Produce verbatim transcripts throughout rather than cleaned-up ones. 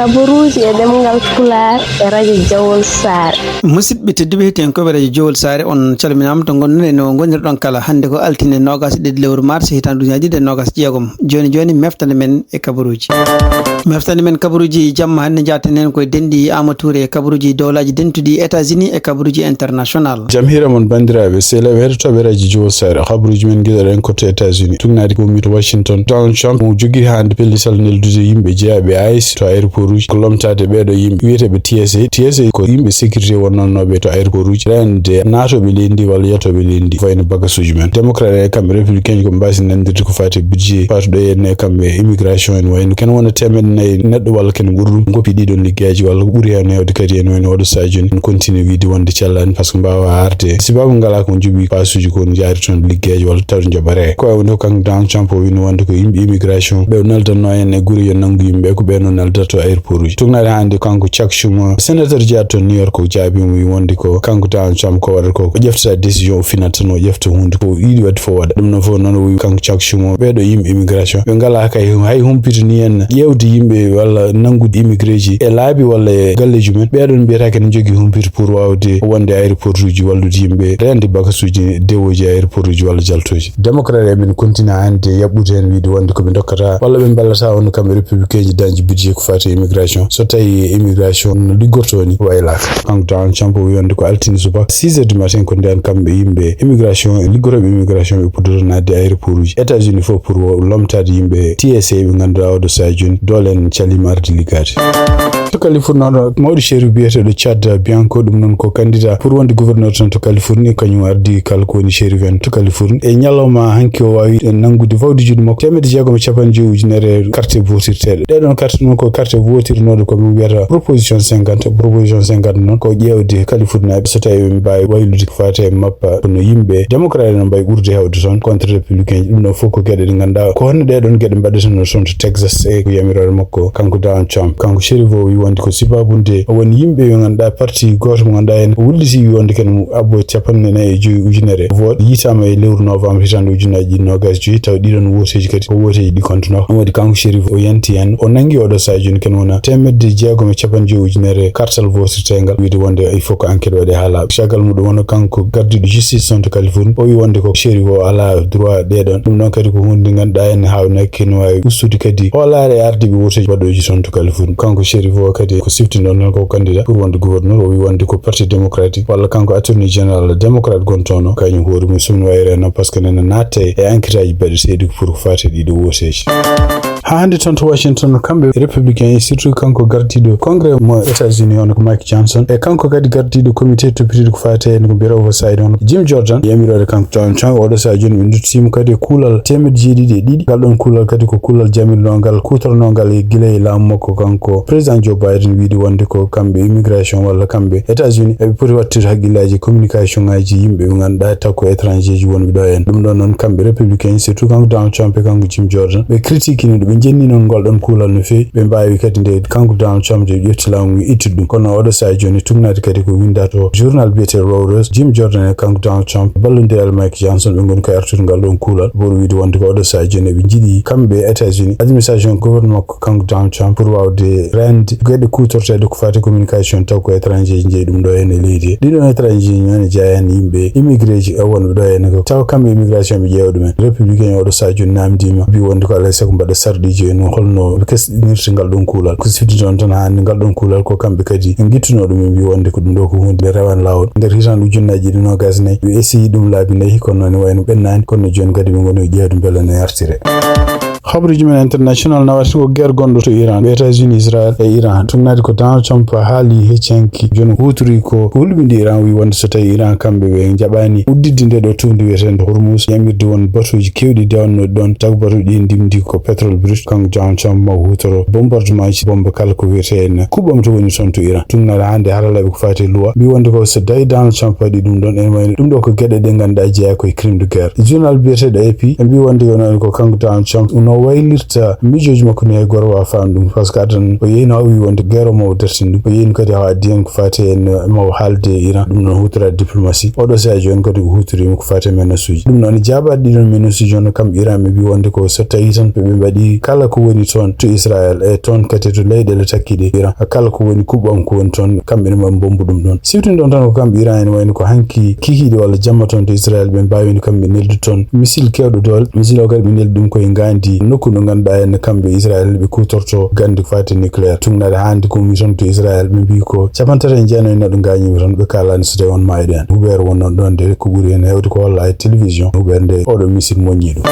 Kabaruuji e ɗemngal Pulaar e rajo Jawol Saare. Musidɓe tedduɓe, hettiyankooɓe rajo Jowol Saare, on calminaama to ngonɗon e no ngonirɗon kala. Hannde ko altine noogaas e ɗiɗi lewru mars, hitaande ujunaaji ɗiɗi e noogaas e jeegom. Jooni jooni, meftande men e kabaruuji. Meftande men kabaruuji jamma hannde, njaaten heen koye denɗi Aama Tuure e kabaruuji dowlaaji dentuɗi États-Unis e kabaruuji international. Jam hiira mon, banndiraaɓe, sehilaaɓe heɗotooɓe rajo Jowol Saare. Kabaruuji men ngiɗoɗen ko to États-Unis. Tugnaade ko mi to Washington. Donald Trump mo jogii hannde pellital neldude yimɓe jeyaaɓe ice to aéroport uji, ko lomtaade ɓeeɗo yimɓe wiyeteeɓe T S A. T S A ko yimɓe sécurité wonnonnooɓe to aéroport uji, reende naatooɓe leydi ndi walla yaltooɓe leydi ndi, ko wayno bagasuuji men. Démocrate e kamɓe républicain ko mbaasi nanndirde ko faati e budget, faati ɗo henne kamɓe immigration en, wayno ken wona teemedde nayi neɗɗo walla ken ɓuri ɗum, ngoppi ɗiɗon liggeyaaji walla ko ɓuri heen heewde kadi en wayno oɗo sahaa jooni en continue wiide wonde cellani par ce que mbaawa arde. Sibaabu ngalaa ko njoɓi paasuuji ko njaari toon liggeyaaji walla tawde njoɓare. Ko e wonde ko kanko Donald Trump o wino wonde ko yimɓe immigration ɓe o neldanno en e gure yo nanngu yimɓe ko ɓeen o neldato aéroport uji. Tugnaade hannde kanko Chuck Schumer, sénateur jeyaaɗo toon New York, o jaabiima wi wonde ko kanko Donald Trump ko waɗata ko, ko ƴeftata décision o finata tan o ƴefta huunde ko o yiɗi waɗde fof waɗa. Ɗum noon fof noon o wi kanko Chuck Schumer ɓeeɗo yimɓe immigration ɓe ngalaa kay hay humpito ni en ƴeewde yimɓe walla nanngude immigré ji e laabi walla e galleeji men. Ɓeeɗon mbiyata kene njogii humpito pour waawde wonde aéroport uji wallude yimɓe reende bagasuuji dewooji e aéroport uji walla jaltooji. Démocrate en ɓen continue hannde yaɓɓude heen wiide wonde ko ɓe ndokkata walla ɓe mballata on kamɓe républicain ji dañde budget ko faati e immigration. So tawi immigration no liggorto ni waylaaka. Kanko Donald Trump o wi wonde ko altine subaka six heures du matin ko nden kamɓe yimɓe immigration e liggotooɓe immigration ɓe puddoto naatde aéroport uji États-Unis fof pour wo-, lomtaade yimɓe T S A ɓe ngannduɗaa oɗo sahaa jooni doole en caliima arde liggaade. To Californie hono mawɗo chérif biyeteeɗo Chad Bianco, ɗum noon ko candidat pour wonde gouverneur toon to Californie, kañum ardi kala ko woni chérif en to Californie. E ñalawma hanki o waawi en nanngude fawde juuɗe makko teemedde jeegom e capanɗe joyi ujunere carte votirteeɗe. Ɗee ɗoon carte noon ko carte votirnooɗe ko min mbiyata proposition cinquante. Proposition cinquante noon ko ƴeewde Californie naaɓe so tawi ɓe mbaawi waylude ko faati e mappa kono yimɓe démocrate no mbaawi ɓurde heewde toon contre républicain ji. Ɗum ɗoon fof ko geɗe ɗe ngannduɗaa ko honno ɗee ɗoon geɗe mbaɗatenoo toon to Texas e ko yamiroore makko kanko Donald Trump. Kanko chérif o wi wonde ko sibaabu nde woni yimɓe ɓe ngannduɗaa parti gooto mo ngannduɗaa en o wulliti wi wonde kene mo abbo capanɗe nayi e joyi ujunere vote yiitaama e lewru novembre hitaande ujunaaji ɗiɗi noogaas e joyi, tawa ɗiɗon wooteeji kadi ko wooteeji ɗi kontunoo. Ɗum waɗi kanko chérif o yanti heen, o nanngi oɗo sahaa jooni ken wona teemedde jeegom e capanɗe joyi ujunere kartal votirteengal, wiide wonde il faut ko enquête waɗe haa laaɓa. Caggal muɗum wona kanko gardiiɗo justice toon to Californie, o wi wonde ko chérif o alaa droit ɗee ɗoon. Ɗum ɗoon kadi ko huunde nde ngannduɗaa en haawnaaki, ken waawi ustude kadi hoolaare e ardiiɓe wooteeji waɗooji toon to Californie. Kanko chérif o kadi ko siftinɗon noon ko candidat pour wonde gouverneur, o wi wonde ko parti démocratique walla kanko attorney général démocrate gontono kañum hoore mum sumno wayre noon par ce que nana natte e enquête aji baɗeteeɗi pour ko faati ɗiɗo wooteeji. Haa hannde toon to Washington, kamɓe républicain et surtout kanko gardiiɗo congrès mo États-Unis on ko Mike Johnson e kanko kadi gardiiɗo comité toppitiiɗo ko faati heen ko mbiyata oversight on Jim Jordan, yamiroore kanko Donald Trump oɗo sahaa jooni ɓe nduttiima kadi e kuulal teemedde jeeɗiɗi e ɗiɗi. Ngal ɗoon kuulal kadi ko kuulal jamirnongal kuutornongal e gila e laamu makko kanko président Joe Biden wiide wonde ko kamɓe immigration walla kamɓe États-Unis eɓe poti wattude hakkillaaji communication ngaaji yimɓe ɓe ngannduɗaa taw ko étranger ji wonɓe ɗo heen. Ɗum ɗoon noon kamɓe républicain surtout kanko Donald Trump e kanko Jim Jordan ɓe critiquini ɗum, ɓe njenni noon ngol ɗoon kuulal no feewi. Ɓe mbaawi kadi nde kanko Donald Trump nde ƴefti laamu ngu ittude ɗum. Kono oɗo sahaa jooni tugnaade kadi ko winnda to journal biyeteeɗo Reuters, Jim Jordan e kanko Donald Trump ballondiral Mike Johnson ɓe ngoni ko artude ngal ɗoon kuulal pour wiide wonde ko oɗo sahaa jooni eɓe njiɗi kamɓe États-Unis administration gouvernement ko kanko Donald Trump pour waawde reende geɗe kuutorteeɗe ko faati communication taw ko étranger ji njeyi ɗum ɗo heen e leydi he. Ɗiɗon étranger ji noon e jeyaa heen yimɓe immigré ji e wonɓe ɗo heen ko taw kamɓe immigration ɓe ƴeewa ɗumen. Républicain oɗo sahaa jooni naamndiima mbi wonde ko alaa e sago mbaɗa sarɗiiji e no holno ɓe kesɗinirta ngal ɗoon kuulal. Ko sifti toon tan haa hannde ngal ɗoon kuulal ko kamɓe kadi ɓe ngittunoo ɗum ɓe mbi wonde ko ɗum ɗo ko huunde nde rewaani laawol. Nder hitaande ujunnaaji ɗiɗi noogaas e nayi ɓe esi ɗum laabi nayi kono ne wayno ɓennaani kono jooni kadi ɓe ngoni e ƴeewde mbele ne artire. Habaruuji men international nawata ko guerre gonɗo to Iran, États-Unis, Israël e Iran. Tugnaade ko Donald Trump haali hecci hanki jooni huutori ko hulɓinde Iran, wi wonde so tawi Iran kamɓe ɓe njaɓaani udditde nde ɗo tuunde wiyeteende Hormuz, yamirde won batuuji keewɗi dewannooɗi ɗoon, taw batuuji ɗi ndimndi ko pétrole brut, kanko Donald Trump ma huutoro bombardement ji, bombe kala ko wiyetee en kuɓɓam to woni toon to Iran. Tugnaade hannde haralleeɓe ko faati e luwa, mbi wonde ko so tawi Donald Trump waɗi ɗum ɗoon, ene wayno ɗum ɗo ko geɗe ɗe ngannduɗaa jeyaa ko e crime de guerre. Journal biyeteeɗo A P, mbi wonde ko noon ko kanko Donald Trump O waylirta miijooji makko ni hay gooto waawaa faamde ɗum, par ce que adan o yeeyno o wii wonde guerre o mawo dartin ɗum. O yeeyni kadi hawa addi heen ko faati heen mawo haalde e Iran, ɗum noon huutoraade diplomatie. Oɗo saaha jooni kadi ko huutoriima ko faati e menace uji. Ɗum noon jaabaade ɗiɗon menace uji, hono kamɓe Iran ɓe mbii wonde ko so tawii tan ɓe, ɓe mbaɗi kala ko woni toon to Israël e toon kadi to leyɗeele takkiiɗe Iran, kala ko woni kuɓɓam ko woni toon, kamɓe ne maɓe mbomba ɗum ɗoon. Siftini ɗoon tan ko kamɓe Iran ene wayno ko hanki kikiiɗe walla jamma toon to Israël ɓe mbaawi no kamɓe neldude toon missile keewɗo doole. Missile o kadi ɓe neldi ɗum koye ngaandi nokku ɗo ngannduɗaa heen kamɓe Israël ɓe kuutorto gannde ko faati e nucléaire. Tuugnaade haa hannde ko ummi toon to Israël ɓe mbii ko cappanɗe tati e jeenayi neɗɗo ngaañiima toon, ɓe kaalaani so tawii on maayɗo heen. Huɓeere wonnoo ɗoon de ko ɓuri heen heewde ko hollaa e télévision huɓeere nde oɗo missile moññi ɗum.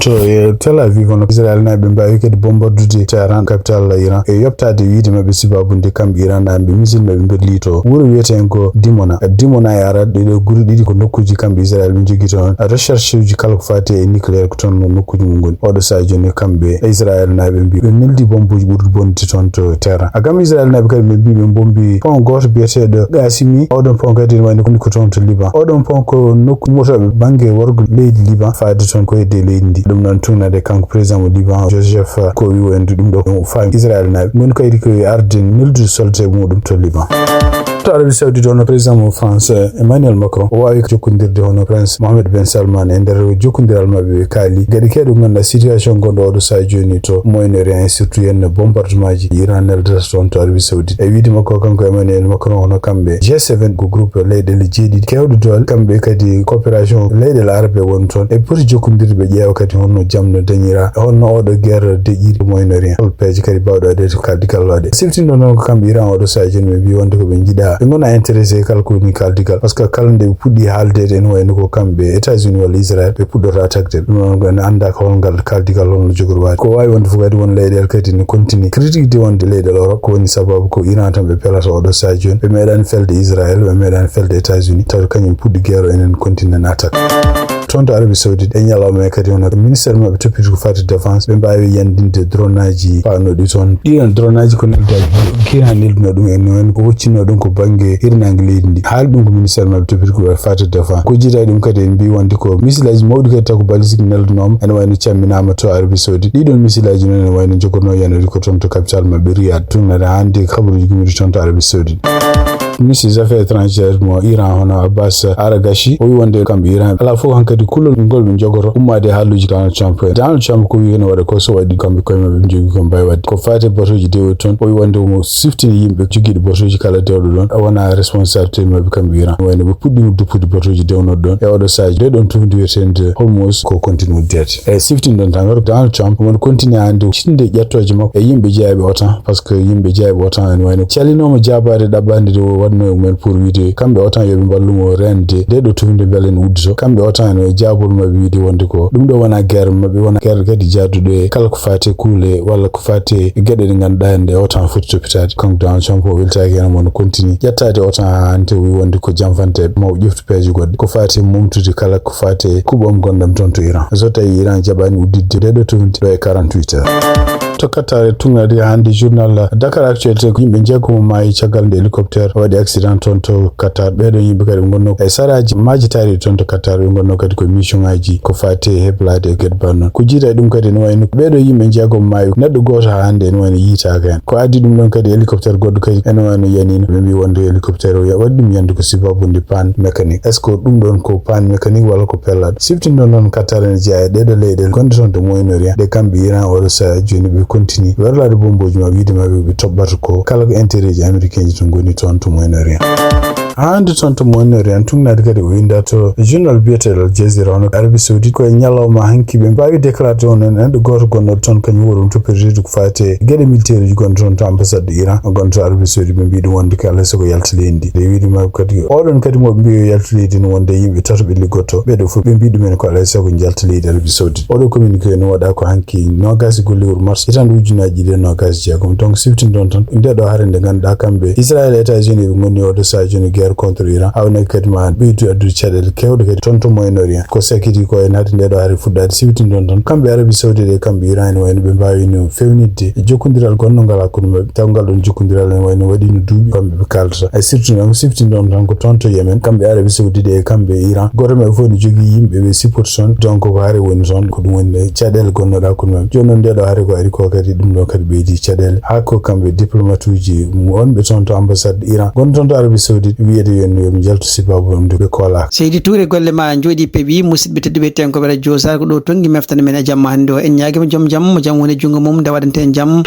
To e Tel Aviv hono Israël naaɓe mbaawi kadi bombardude Tehran, capitale Iran, e yoɓtaade wiyde maɓɓe sibaabu nde kamɓe Iran naaɓe missile maɓɓe mbirlii to wuro wiyeteengo Dimona. Dimona e Arad, ɗee ɗoo gure ɗiɗi ko nokkuuji kamɓe Israël ɓe njogii toon recherche uji kala ko faati e nucléaire ko toon nokkuuji mum ngoni. Oɗo saaha jooni kamɓe Israël naaɓe mbii ɓe neldi bombuuji ɓurɗi bonde toon to Tehran. A kam Israël naaɓe kadi ɓe mbii ɓe mbombi pont gooto biyeteeɗo Qasimi. Oɗon pont kadi ne wayno ko toon to Liban. Oɗon pont ko nokku ummotooɓe bannge worgo leydi Liban faade toon ko hedde leydi ndi. Ɗum noon tuugnaade kanko président mo Liban Joseph ko wi wonde ɗum ɗo o faami Israël naaɓe ngoni kaydi ko e arde neldude soldateeɓe muɗum to Liban. To Arabie Saoudite hono président mo France Emmanuel Macron o waawi jokkondirde hono prince Mohammed Ben Salman. E nder jokkondiral maɓɓe ɓe kaali geɗe keewɗe ngannduɗaa situation gonɗo oɗo saaha jooni to Moyen-Orient, surtout heen bombardement ji Iran neldata toon to Arabie Saoudite. E wiyde makko kanko Emmanuel Macron hono kamɓe G seven ko groupe leyɗeele jeeɗiɗi keewɗe doole, kamɓe kadi coopération leyɗeele arabe woni toon e poti jokkondirde ɓe ƴeewa kadi honno jam no dañira, honno oɗo guerre deƴƴiri Moyen-Orient, hol peeje kadi baawɗe waɗeede ko kaaldigal waɗe. Siftinɗo noon ko kamɓe Iran oɗo saaha jooni ɓe mbii wonde ko ɓe njiɗa ɓe ngona intéressé e kala ko woni kaaldigal, par ce que kala nde ɓe puɗɗi haaldeede ene wayno ko kamɓe États-Unis walla Israël ɓe puɗɗoto attaqueede. Ɗum noon ko ene anndaa ko hol ngal kaaldigal holno jogori waade. Ko waawi wonde fof kadi won leyɗeele kadi ne continue critiquede wonde leyɗeele Europe ko woni sababu ko Iran tan ɓe pelata oɗo saaha jooni. Ɓe meeɗaani felde Israël, ɓe meeɗaani felde États-Unis, tawde kañum puɗɗi guerre o enen continue en attaque. Toon to Arabie Saoudite e ñalawma e kadi hono ministère maɓɓe toppiti ko faati défense ɓe mbaawi yandinde drone aji paanoɗi toon. Ɗiɗon drone aji ko nelda Iran nelduno ɗum en noon ko hoccinno ɗum ko bannge hirnaange leydi ndi. Haali ɗum ko ministère maɓɓe toppiti ko faati défense. Ko jiidaade ɗum kadi en mbii wonde ko missile aji mawɗi kadi taw ko balistique neldunooma ene wayno camminaama to Arabie Saoudite. Ɗiɗon missile aji noon ene wayno jogorno yanoyde ko toon to capitale maɓɓe Riyad. Ɗum ene hannde kabaruuji gummiɗi toon to Arabie Saoudite. Ministre des Affaires étrangères mo Iran hono Abbas Araghchi o wi wonde kamɓe Iran alaa fof hankadi kulol ngol ɓe jogoto ummaade e haalluuji Donald Trump en. Donald Trump ko wi ene waɗa ko so waɗi kamɓe koye maɓɓe ɓe jogii ko mbaawi waɗde. Ko faati e batuuji dewɗi toon o wi wonde omo siftini yimɓe jogiiɗo batuuji kala dewɗo ɗoon wona responsabilité maɓɓe kamɓe Iran. Wayno ɓe puɗɗiima duppude batuuji dewnoɗo ɗoon e oɗo saaha nde ɗoon tuundi wiyeteende Hormuz ko continue uddeede. E siftinɗon tan Donald Trump omo continue hannde cinde ƴettooje makko e yimɓe jeyaaɓe OTAN. Par ce que yimɓe jeyaaɓe OTAN ene wayno calinooma jaabaade ɗaɓɓaande nde o waɗno e mumen pour wiide kamɓe OTAN yo ɓe mballu mo reende nde ɗo tuunde mbele ene uddito. Kamɓe OTAN ene wayi jaabol maɓɓe wiide wonde ko ɗum ɗo wona guerre maɓɓe, wona guerre kadi jaaduɗo e kala ko faati e kuule walla ko faati e geɗe ɗe ngannduɗaa hannde OTAN foti toppitaade. Kanko Donald Trump o weltaaki heen, omo continue ƴettaade OTAN haa hannde o wi wonde ko janfante mawɗo ƴeftu peeje goɗɗe ko faati e momtude kala ko faati e kuɓɓam gonɗam toon to Iran. So tawii Iran jaɓaani udditde nde ɗo tuunde ɗo e quarante-huit heures. To Qatar e tuugnaade hannde journal Dakar Actualité ko yimɓe njeego mo maayi caggal nde hélicoptère waɗi accident toon to Qatar. Ɓeeɗo yimɓe kadi ɓe ngonnoo e saraaji maajitaari toon to Qatar, ɓe ngonnoo kadi ko mission ngaji ko faati e heblaade e geɗe banno. Ko jiidaade ɗum kadi ene wayno ɓeeɗo yimɓe njeego mo maayi neɗɗo gooto haa hannde ene wayno yiytaaka heen. Ko addi ɗum ɗoon kadi hélicoptère goɗɗo kadi ene wayno yaniino. Ɓe mbii wonde hélicoptère o ya-, waɗi ɗum yande ko sababu nde panne mécanique. Est-ce que ɗum ɗoon ko panne mécanique walla ko pellat? Siftinɗon noon Qatar ene jeyaa e ɗeeɗo leyɗeele gonɗe toon to Moyen-Orient, ɗe kamɓe Iran oɗo saaha jooni ɓe continue werlaade bombooji maɓɓe, wiide maɓɓe ɓe toɓɓata ko kala ko intérêt ji américain ji to ngoni toon to Moyen-Orient. Haa hannde toon to Moyen-Orient, tuugnaade kadi o winnda to journal biyeteeɗo Al Jazeera, hono Arabie Saoudite ko e ñalawma hanki ɓe mbaawi déclaré on en neɗɗo gooto gonɗo toon, kañum woni ɗum toppitiiɗo ko faati e geɗe militaire uji gonɗe toon to ambassade Iran gonɗo to Arabie Saoudite. Ɓe mbii ɗum wonde ko alaa e sago yalta leydi ndi. Ɓe wiide maɓɓe kadi oɗon kadi mo ɓe mbii yo yaltu leydi no wonde yimɓe tato ɓe liggotoo. Ɓeeɗo fof ɓe mbii ɗumen ko alaa e sago njalta leydi Arabie Saoudite. Oɗo communiqué no waɗa ko hanki noogaas e golle lewru mars hitande ujunaaji ɗiɗi e noogaas e jeegom. Donc siftinɗon tan nde ɗo hare nde ngannduɗaa kamɓe Israël e États-Unis ɓe ngoni oɗo saaha jooni guerre contre Iran, haa woni kadi ma ɓeydu addude caɗeele keewɗe kadi toon to Moyen Orient. Ko sakiti ko en hade nde ɗo hari fuɗɗaade siwtindon tan, kamɓe Arabie Saoudite e kamɓe Iran ene wayno ɓe mbaawino fewnitde e jokkondiral gonnongal hakkunde maɓɓe, taw ngal ɗon jokkondiral ene wayno waɗino duuɓi kamɓe ɓe kaldata. E surtout noon siftindon tan ko toon to Yemen, kamɓe Arabie Saoudite e kamɓe Iran, gooto maɓɓe fof ne jogii yimɓe ɓe supporte toon, donc ko hare woni toon, ko ɗum woni caɗeele gonnoɗe hakkunde maɓɓe. Jooni noon nde ɗo hare ko ari ko kadi ɗum ɗo kadi ɓeydi caɗeele, haa ko kamɓe diplomate uji wonɓe toon to ambassade Iran gonɗo toon to Arabie Saoudite wiyede yo en, yo ɓe njaltu sibabu mum ndu ɓe koolaaka. Seydi Touré, golle ma njooɗi peeɓi. Musidɓe tedduɓe, tenkooɓe Radio Sar, ko ɗo tonngi meftande men e jamma hannde o. En ñaagiima joom jam, mo jam woni e junngo mum, nde waɗanten jam.